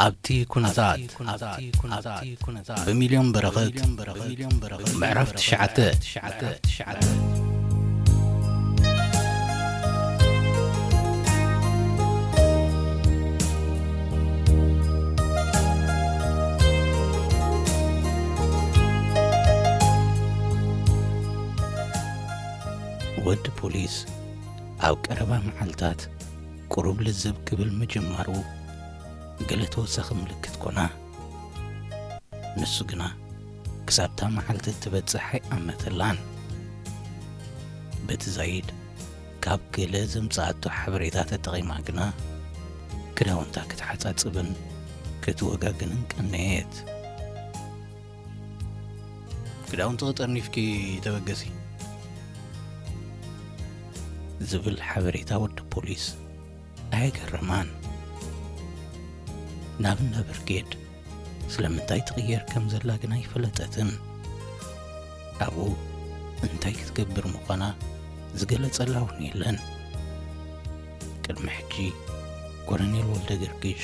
ኣብቲ ኩነታት ብሚልዮን በረኸት ምዕራፍ ትሽዓተ። ወዲ ፖሊስ ኣብ ቀረባ መዓልታት ቁሩብ ልዝብ ክብል ምጅማሩ ገለ ተወሳኺ ምልክት ኮና። ንሱ ግና ክሳብታ መዓልቲ እትበጽሕ ኣይኣመተላን። በቲ ዛይድ ካብ ገለ ዘምጽኣቶ ሓበሬታ ተጠቒማ ግና ክዳውንታ ክትሓጻጽብን ክትወጋግንን ቀነየት። "ክዳውንቲ ክጠርኒፍኪ ተበገሲ" ዝብል ሓበሬታ ወዲ ፖሊስ ኣየገረማን። ናብ እንዳ ብርጌድ ስለምንታይ ትቕየር ከም ዘላ ግና ኣይፈለጠትን። ኣብኡ እንታይ ክትገብር ምዃና ዝገለጸላ እውን የለን። ቅድሚ ሕጂ ኮሎኔል ወልደ ገርግሽ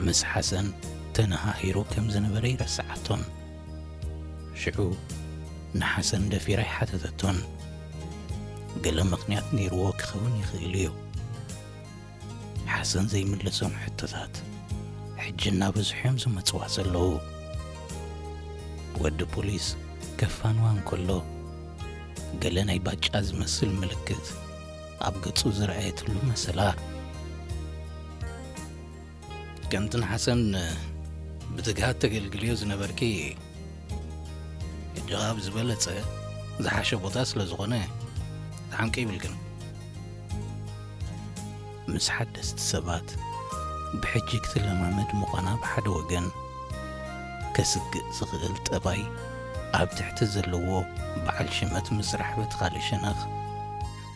ምስ ሓሰን ተነሃሂሩ ከም ዝነበረ ይረስዓቶን። ሽዑ ንሓሰን ደፊራ ኣይሓተተቶን። ገለ ምኽንያት ነይርዎ ክኸውን ይኽእል እዩ። ሓሰን ዘይምለሶም ሕቶታት ሕጂ እናበዝሑ እዮም ዝመጽዋ ዘለዉ። ወዲ ፖሊስ ከፋንዋ እንከሎ፣ ገለ ናይ ባጫ ዝመስል ምልክት ኣብ ገጹ ዝረኣየትሉ መሰላ። ከምቲ ንሓሰን ብትግሃት ተገልግልዮ ዝነበርኪ፣ ሕጂ ኸኣ ብዝበለጸ ዝሓሸ ቦታ ስለ ዝኾነ፣ ክትሓምቂ ይብልክን። ምስ ሓደስቲ ሰባት ብሕጂ ክትለማመድ ምዃና ብሓደ ወገን፣ ከስግእ ዝኽእል ጠባይ ኣብ ትሕቲ ዘለዎ በዓል ሽመት ምስራሕ በቲ ካልእ ሸነኽ፣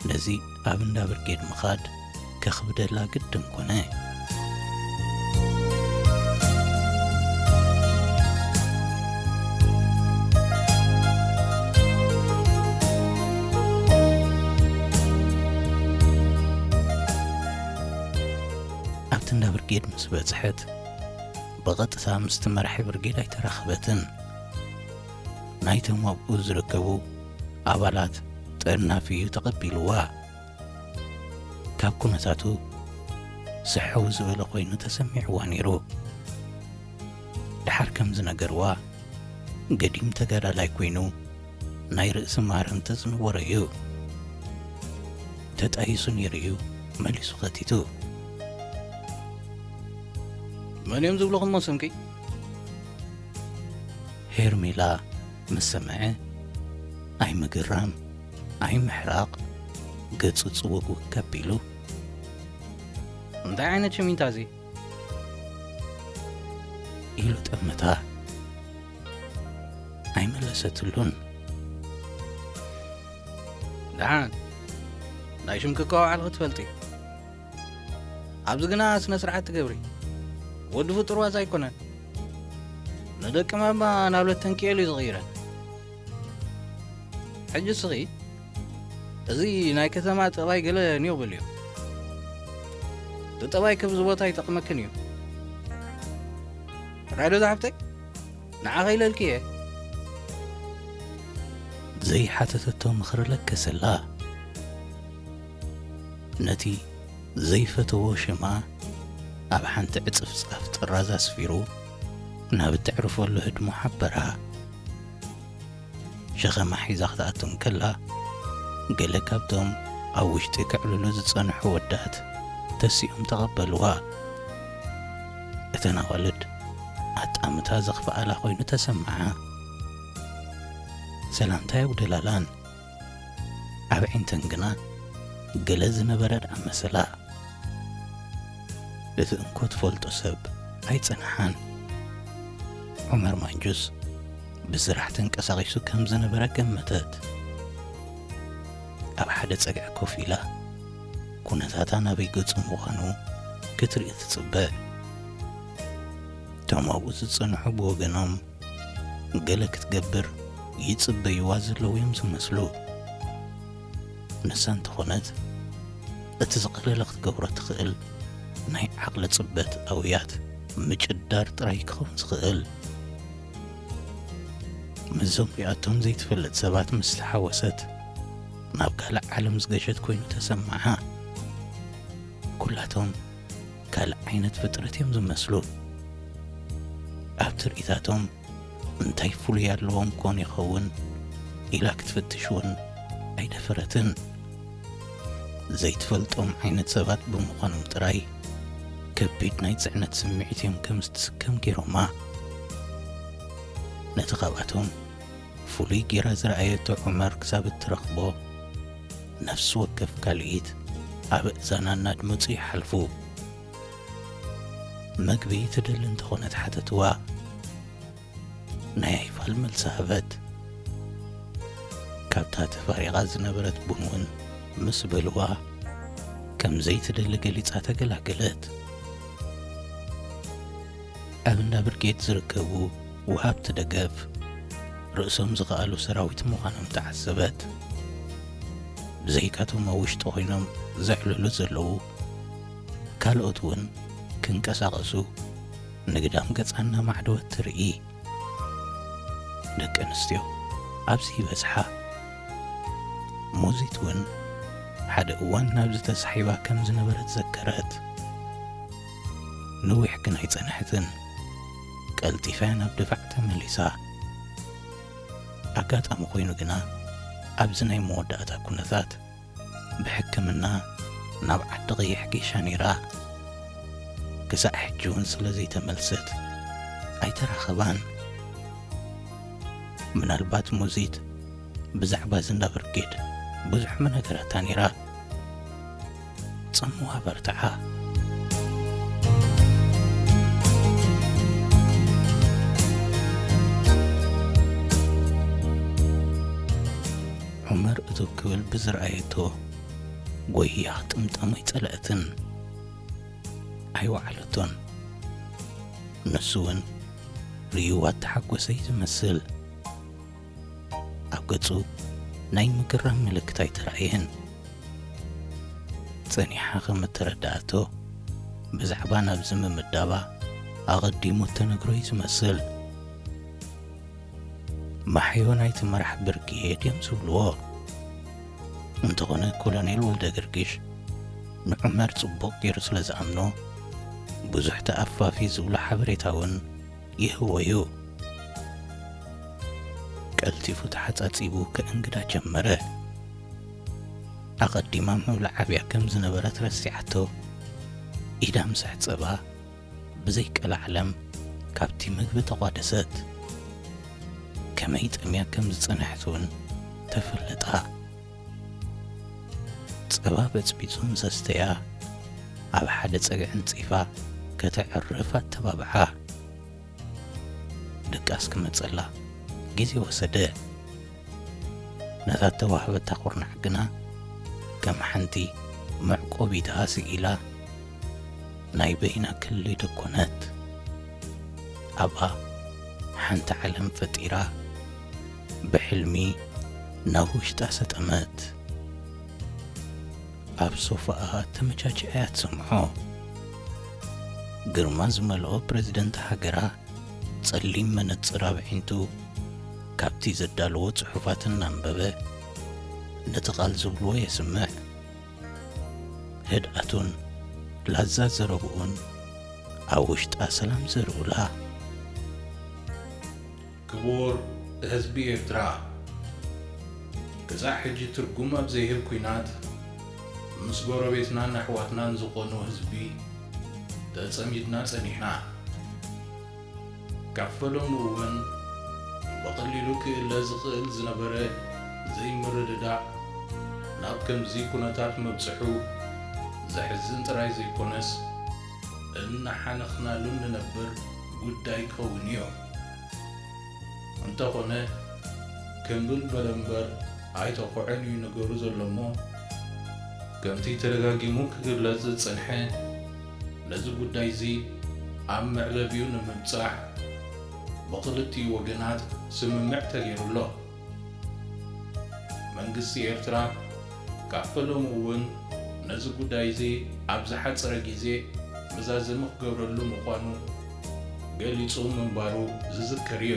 ነዚ ኣብ እንዳ ብርጌድ ምኻድ ከኽብደላ ግድን ኮነ። ኣብቲ እንዳ ብርጌድ ምስ በጽሐት፣ ብቐጥታ ምስቲ መራሒ ብርጌድ ኣይተራኸበትን። ናይቶም ኣብኡ ዝርከቡ ኣባላት ጥርናፊ እዩ ተቐቢልዋ። ካብ ኩነታቱ ስሕው ዝበለ ኮይኑ ተሰሚዕዋ ነይሩ። ደሓር ከም ዝነገርዋ፣ ገዲም ተጋዳላይ ኮይኑ ናይ ርእሲ ማህረምቲ ዝነበሮ እዩ። ተጣይሱ ነይሩ እዩ መሊሱ ከቲቱ። "መን እዮም ዝብልኹም እሞ ስምኪ?" ሄርሜላ ምስ ሰምዐ፣ ኣይ ምግራም፣ ኣይ ምሕራቕ፣ ገጹ ጽውግውግ ከቢሉ፣ "እንታይ ዓይነት ሽም እዩ እዚ?" ኢሉ ጠመታ። ኣይመለሰትሉን። "ደሓን፣ ናይ ሽምኪ እኮ ኣውዓልኺ ትፈልጢ። ኣብዚ ግና ስነ ስርዓት ትገብሪ። ወዲ ፍጡር ዋዛ ኣይኮነን። ንደቂ ማማ ናብ ለተንኪኤል እዩ ዝቕይረን። ሕጂ እስኺ፣ እዚ ናይ ከተማ ጠባይ ገለ ኒው በልዮ። እቲ ጠባይ ከብዚ ቦታ ይጠቕመክን እዩ። ራዶ ዝሓፍተይ፣ ንዓኺ ኢለልኪ እየ" ዘይሓተተቶ ምኽሪ ለገሰላ። ነቲ ዘይፈተዎ ሽማ ኣብ ሓንቲ ዕጽፍጻፍ ጥራዝ ኣስፊሩ ናብ እተዕርፈሉ ህድሞ ሓበራ። ሸኸማ ሒዛ ክትኣቱ እንከላ፣ ገለ ካብቶም ኣብ ውሽጢ ከዕልሉ ዝጸንሑ ወዳት ተሲኦም ተቐበልዋ። እተን ኣዋልድ ኣጣምታ ዘኽፍኣላ ኮይኑ ተሰምዓ። ሰላምታ የጉደላላን። ኣብ ዒንተን ግና ገለ ዝነበረ ደኣ መሰላ። እቲ እንኮ ትፈልጦ ሰብ ኣይጸንሓን። ዑመር ማንጁስ ብስራሕ ተንቀሳቒሱ ከም ዝነበረ ገመተት። ኣብ ሓደ ጸግዒ ኮፍ ኢላ፣ ኩነታታ ናበይ ገጹ ምዃኑ ክትርኢ ትጽበ። እቶም ኣብኡ ዝጸንሑ ብወገኖም፣ ገለ ክትገብር ይጽበይዋ ዘለዉ እዮም ዝመስሉ። ንሳ እንተኾነት፣ እቲ ዝቐለለ ክትገብሮ ትኽእል ናይ ዓቕሊ ጽበት ኣውያት ምጭዳር ጥራይ ክኸውን ዝኽእል። ምስዞም ሪኣቶም ዘይትፈልጥ ሰባት ምስ ተሓወሰት ናብ ካልእ ዓለም ዝገሸት ኮይኑ ተሰምዓ። ኩላቶም ካልእ ዓይነት ፍጥረት እዮም ዝመስሉ። ኣብ ትርኢታቶም እንታይ ፍሉይ ኣለዎም ኮን ይኸውን ኢላ ክትፍትሽ እውን ኣይደፈረትን። ዘይትፈልጦም ዓይነት ሰባት ብምዃኖም ጥራይ ከቢድ ናይ ጽዕነት ስምዒት እዮም ከም ዝትስከም ገይሮማ። ነቲ ካብኣቶም ፍሉይ ጌራ ዝረኣየቶ ዑመር ክሳብ እትረኽቦ፣ ነፍሲ ወከፍ ካልኢት ኣብ እዛና እናድመጹ ይሓልፉ። መግቢ ትደሊ እንተኾነት ሓተትዋ። ናይ ኣይፋል መልሲ ሃበት። ካብታ ተፋሪቓ ዝነበረት ቡን እውን ምስ በልዋ፣ ከም ዘይትደሊ ገሊጻ ተገላገለት። ኣብ እንዳ ብርጌድ ዝርከቡ ወሃብቲ ደገፍ፣ ርእሶም ዝኸኣሉ ሰራዊት ምዃኖም ተዓዘበት። ብዘይካቶም ኣብ ውሽጢ ኮይኖም ዘዕልሉ ዘለዉ ካልኦት እውን ክንቀሳቐሱ ንግዳም ገጻ እናማዕደወት ትርኢ። ደቂ ኣንስትዮ ኣብዚ ይበዝሓ። ሙዚት እውን ሓደ እዋን ናብዚ ተሳሒባ ከም ዝነበረት ዘከረት። ነዊሕ ግን ኣይጸንሐትን። ቀልጢፋ እያ ናብ ድፋዕ ተመሊሳ። ኣጋጣሚ ኮይኑ ግና ኣብዚ ናይ መወዳእታ ኩነታት ብሕክምና ናብ ዓዲ ቐይሕ ጌሻ ነይራ። ክሳዕ ሕጂ እውን ስለ ዘይተመልሰት ኣይተራኸባን። ምናልባት ሙዚት ብዛዕባ ዝንዳ ብርጌድ ብዙሕ ምነገረታ ነይራ። ጽምዋ በርትዓ። ዑመር እትው ክብል ብዝረኣየቶ ጎያ ጥምጣም ኣይጸለአትን። ኣይወዓለቶን። ንሱ እውን ርእይዋ እተሓጎሰ እዩ ዝመስል። ኣብ ገጹ ናይ ምግራም ምልክት ኣይተራእየን። ጸኒሓ ከም እተረድኣቶ፣ ብዛዕባ ናብዚ ምምዳባ ኣቐዲሙ እተነግሮ እዩ ዝመስል። ማሕዮ ናይቲ መራሕ ብርጌድ እዮም ዝብልዎ። እንተኾነ ኮሎኔል ወልደ ገርግሽ ንዑመር ጽቡቕ ገይሩ ስለ ዝኣምኖ፣ ብዙሕ ተኣፋፊ ዝብሎ ሓበሬታ እውን ይህቦ እዩ። ቀልጢፉ ተሓጻጺቡ ከእንግዳ ጀመረ። ኣቐዲማ ምብላዕ ኣብያ ከም ዝነበረት ረሲዓቶ፣ ኢዳ ምስ ኣሕጸባ፣ ብዘይቀላዕለም ካብቲ ምግቢ ተቋደሰት። ከመይ ጠምያ ከም ዝጸንሐት እውን ተፈለጣ። ጸባ በጽቢጹ ምስ ኣስተያ፣ ኣብ ሓደ ጸግዒ ኣንጺፋ ከተዕርፍ ኣተባብዓ። ድቃስ ክመጸላ ግዜ ወሰደ። ነታ እተዋህበታ ኩርናዕ ግና ከም ሓንቲ መዕቆቢታ ስኢላ ናይ በይና ክሊ ደኮነት። ኣብኣ ሓንቲ ዓለም ፈጢራ ብሕልሚ ናብ ውሽጣ ሰጠመት። ኣብ ሶፋኣ ተመቻችኣ እያ ትሰምዖ። ግርማ ዝመልኦ ፕረዚደንት ሃገራ ጸሊም መነጽር ኣብ ኣዒንቱ ካብቲ ዘዳለዎ ጽሑፋት እናንበበ ነቲ ቃል ዝብልዎ የስምዕ። ህድኣቱን ላዛ ዘረብኡን ኣብ ውሽጣ ሰላም ዘርእላ። ክቡር ህዝቢ ኤርትራ፣ ክሳዕ ሕጂ ትርጉም ኣብ ዘይህብ ኲናት ምስ ጎረቤትናን ኣሕዋትናን ዝኾኑ ህዝቢ ተጸሚድና ጸኒሕና። ካብ ፈለሙ እውን ብቐሊሉ ክእለ ዝኽእል ዝነበረ ዘይምርድዳእ ናብ ከምዚ ኩነታት ምብጽሑ ዘሕዝን ጥራይ ዘይኮነስ፣ እናሓነኽናሉ እንነብር ጉዳይ ክኸውን እዩ። እንተኾነ፣ ክምብል በለ እምበር ኣይተኹዐን እዩ ነገሩ ዘሎ እሞ፣ ከምቲ ተደጋጊሙ ክግለጽ ዝጸንሐ፣ ነዚ ጉዳይ እዚ ኣብ መዕለቢኡ ንምብጻሕ ብኽልቲኡ ወገናት ስምምዕ ተገይሩ ኣሎ። መንግስቲ ኤርትራ ካብ ፈለሙ እውን ነዚ ጉዳይ እዚ ኣብ ዝሓጸረ ግዜ መዛዘሚ ክገብረሉ ምዃኑ ገሊጹ ምንባሩ ዝዝከር እዩ።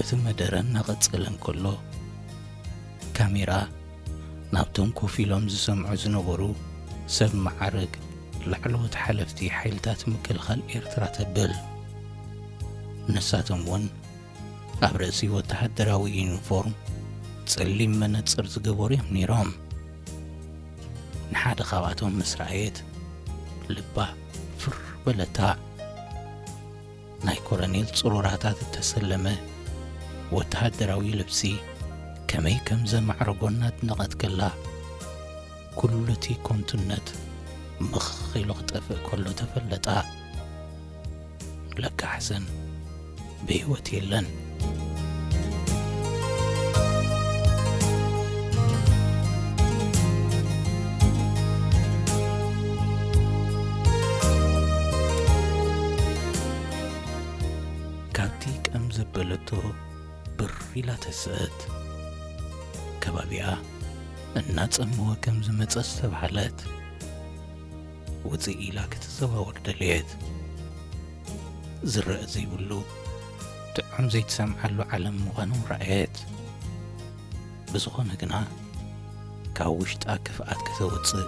እቲ መደረ እናቐጸለ እንከሎ፣ ካሜራ ናብቶም ኮፍ ኢሎም ዝሰምዑ ዝነበሩ ሰብ መዓርግ ላዕለዎት ሓለፍቲ ሓይልታት ምክልኻል ኤርትራ ተብል። ንሳቶም እውን ኣብ ርእሲ ወተሃደራዊ ዩኒፎርም ጸሊም መነጽር ዝገበሩ እዮም ነይሮም። ንሓደ ካብኣቶም ምስ ረኣየት፣ ልባ ፍር በለታ። ናይ ኮረኔል ጽሩራታት እተሰለመ ወተሃደራዊ ልብሲ ከመይ ከም ዘማዕረጎ እናድነቐት ከላ፣ ኩሉ እቲ ኮንቱነት ምኽ ኢሉ ክጠፍእ ከሎ ተፈለጣ። ለካ ሓሰን ብህይወት የለን። ካብቲ ቀም ዘበለቶ ብር ኢላ ተስእት። ከባቢኣ እናጸመወ ከም ዝመጸ ዝተባህለት፣ ውጽእ ኢላ ክትዘዋወር ደለየት። ዝረአ ዘይብሉ፣ ጥዑም ዘይትሰምዓሉ ዓለም ምዃኑ ረኣየት። ብዝኾነ ግና፣ ካብ ውሽጣ ክፍኣት ከተውጽእ፣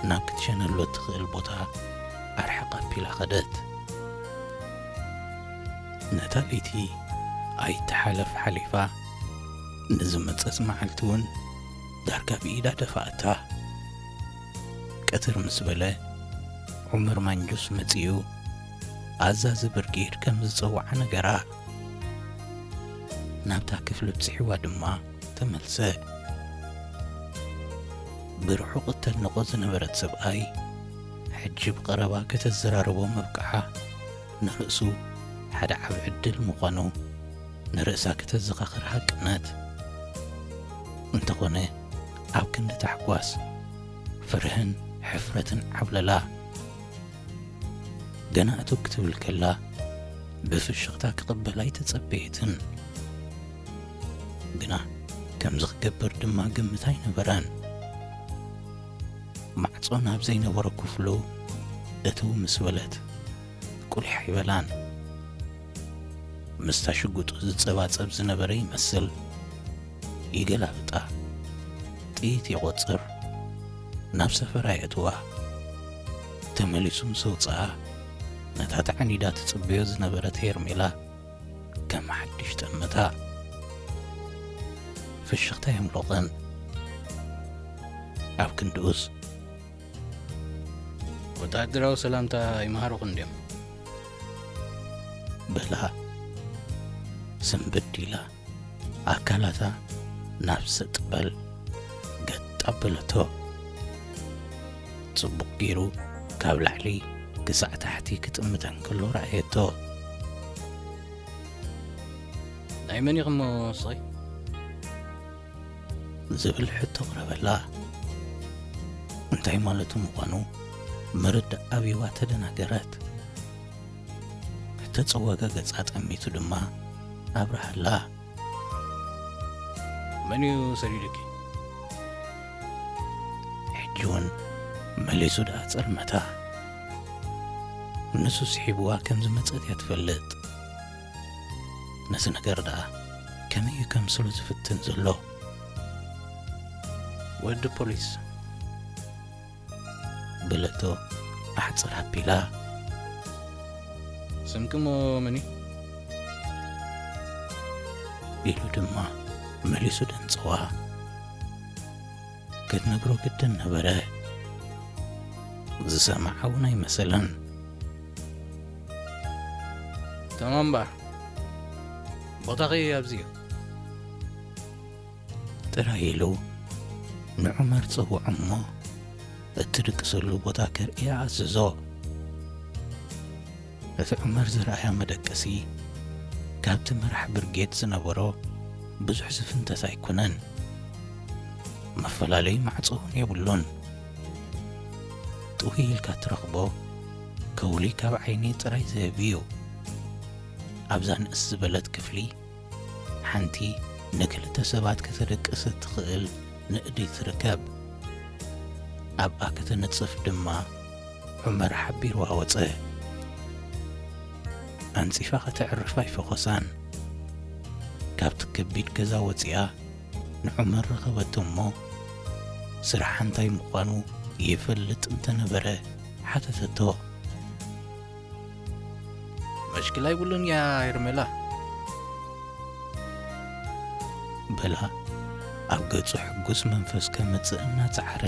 ናብ ክትሸነሉ እትኽእል ቦታ ኣርሕቕ ኣቢላ ኸደት። ነታ ለይቲ ኣይተሓለፍ ሓሊፋ፣ ንዝመጸት መዓልቲ እውን ዳርጋ ብኢዳ ደፋእታ። ቀትር ምስ በለ፣ ዑመር ማንጁስ መጺኡ፣ ኣዛዚ ብርጌድ ከም ዝጸውዓ ነገራ። ናብታ ክፍሊ ብጽሕዋ ድማ ተመልሰ። ብርሑቕ እተድንቖ ዝነበረት ሰብኣይ፣ ሕጂ ብቐረባ ከተዘራርቦ ምብቃዓ፣ ንርእሱ ሓደ ዓቢ ዕድል ምዃኑ ንርእሳ ከተዘኻኽር ሃቅነት። እንተኾነ፣ ኣብ ክንዲ ታሕጓስ፣ ፍርህን ሕፍረትን ዓብለላ። ገና እትው ክትብል ከላ፣ ብፍሽኽታ ክቕበላ ኣይተጸበየትን። ግና ከምዚ ክገብር ድማ ግምት ኣይነበራን። ማዕጾ ናብ ዘይነበሮ ክፍሉ እትው ምስ በለት፣ ቁሊሕ ኣይበላን። ምስታ ሽጉጡ ዝጸባጸብ ዝነበረ ይመስል። ይገላብጣ። ጥይት ይቖጽር። ናብ ሰፈራ የእትዋ። ተመሊሱ ምስ ኣውጽኣ፣ ነታ ተዓኒዳ ትጽበዮ ዝነበረት ሄርሜላ ከም ሓድሽ ጠመታ። ፍሽኽታ የምሎቐን። ኣብ ክንድኡስ፣ ወተሃደራዊ ሰላምታ ይመሃሩኹን ድዮም? በላ ስንብድ ኢላ ኣካላታ ናብ ሰጥ በል ገጥ ኣበለቶ። ጽቡቕ ገይሩ ካብ ላዕሊ ክሳዕ ታሕቲ ክጥምተን ከሎ ረኣየቶ። ናይ መን ኢኹሞ ንስኺ? ዝብል ሕቶ ኣቕረበላ። እንታይ ማለቱ ምዃኑ ምርዳእ ኣብይዋ ተደናገረት። እተጸወገ ገጻ ጠሚቱ ድማ ኣብርሃላ። መን እዩ ሰዲዱኪ? ሕጂ እውን መሊሱ ደኣ ጸልመታ። ንሱ ስሒብዋ ከም ዝመጸት እያ ትፈልጥ። ነዚ ነገር ደኣ ከመይ እዩ ከምስሎ ዝፍትን ዘሎ? ወዲ ፖሊስ። በለቶ ኣሕጽር ኣቢላ። ስምኪ እሞ መን እዩ? ኢሉ ድማ መሊሱ ደንጸዋ። ክትነግሮ ግድን ነበረ። ዝሰምዓ እውን ኣይመሰለን። ተማም እምበር፣ ቦታኺ ኣብዚ እዩ። ጥራይ ኢሉ ንዑመር ጸውዖ እሞ፣ እትድቅሰሉ ቦታ ከርእያ ኣዘዞ። እቲ ዑመር ዝረኣያ መደቀሲ፣ ካብቲ መራሕ ብርጌድ ዝነበሮ ብዙሕ ዝፍንተት ኣይኮነን። መፈላለዪ ማዕጾ እውን የብሉን። ጥውይ ኢልካ እትረኽቦ ከውሊ ካብ ዓይኒ ጥራይ ዝህብ እዩ። ኣብዛ ንእስ ዝበለት ክፍሊ፣ ሓንቲ ንክልተ ሰባት ከተደቅስ እትኽእል ንእዲ ትርከብ። ኣብኣ ከተነጽፍ ድማ ዑመር ሓቢርዋ ወጸ። ኣንጺፋ ከተዕርፍ ኣይፈኾሳን። ካብቲ ከቢድ ገዛ ወጺኣ ንዑመር ረኸበቶ እሞ፣ ስራሓ እንታይ ምዃኑ ይፈልጥ እንተነበረ ሓተተቶ። መሽክላ ይብሉን እያ ሄርሜላ፣ በላ ኣብ ገጹ ሕጉስ መንፈስ ከምጽእ እናጸዓረ።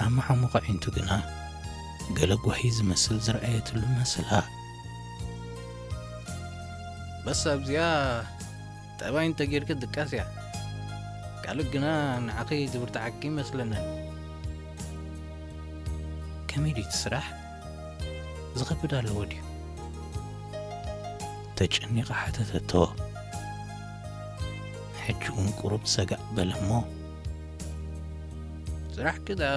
ኣመሓሙቕ ኣዒንቱ ግና ገለ ጓሂ ዝመስል ዝረኣየትሉ መሰላ። በስ ኣብዚኣ ጠባይ እንተጌርኪ ድቃስ እያ። ካልእ ግና ንዓኺ ዝብርትዓኪ ይመስለንን። ከመይ ድዩ እቲ ስራሕ? ዝኸብድ ኣለዎ ድዩ? ተጨኒቓ ሓተተቶ። ሕጂ እውን ቁሩብ ሰጋእ በለ እሞ፣ ስራሕኪ ደኣ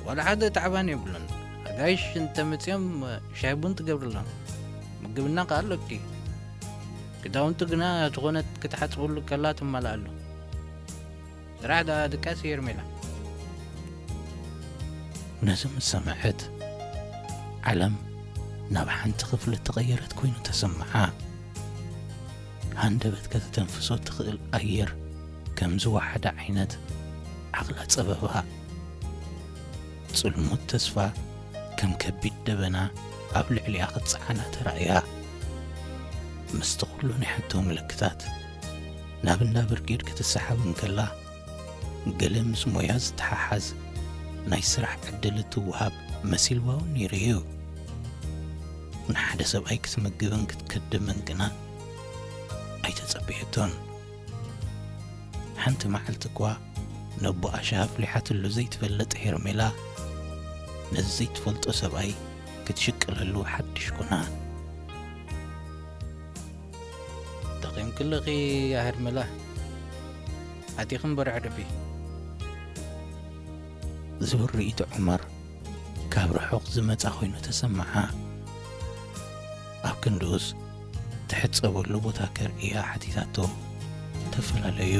ዋላ ሓደ ታዕባን የብሉን። ኣጋይሽ እንተመጺኦም ሻይ ቡን ትገብርሎም። ምግብና ከኣ ኣሎኪ። ክዳውንቲ ግና ዝኾነት ክትሓጽበሉ ከላ ትመልኣሉ። ስራሕ ደኣ ድቃስ እዩ ሄርሜላ። ነዚ ምስ ሰምዐት፣ ዓለም ናብ ሓንቲ ክፍሊ እተቐየረት ኮይኑ ተሰምዓ። ሃንደበት ከተተንፍሶ ትኽእል ኣየር ከም ዝወሓደ ዓይነት ዓቕላ ጸበባ። ጽልሙት ተስፋ ከም ከቢድ ደበና ኣብ ልዕሊኣ ክትጸዓና ተራእያ። ምስቲ ኩሉ ናይ ሕቶ ምልክታት ናብ እንዳ ብርጌድ ክትሰሓብ እንከላ፣ ገለ ምስ ሞያ ዝተሓሓዝ ናይ ስራሕ ዕድል እትወሃብ መሲልዋ እውን ነይሩ እዩ። ንሓደ ሰብኣይ ክትምግብን ክትክድምን ግና ኣይተጸበየቶን። ሓንቲ መዓልቲ እኳ ነቦኣ ሻሂ ኣፍሊሓትሉ ዘይትፈልጥ ሄርሜላ፣ ነዚ ዘይትፈልጦ ሰብኣይ ክትሽቅለሉ ሓድሽ ኮና። ደኺምኪ ኣለኺ ያ ሄርሜላ፣ ኣቲኺ እምበር ኣዕርፊ። ዝብል ርእይቶ ዑመር ካብ ርሑቕ ዝመጻ ኮይኑ ተሰምዓ። ኣብ ክንድኡስ ትሕጸበሉ ቦታ ከርእያ ሓቲታቶ። ተፈላለዩ።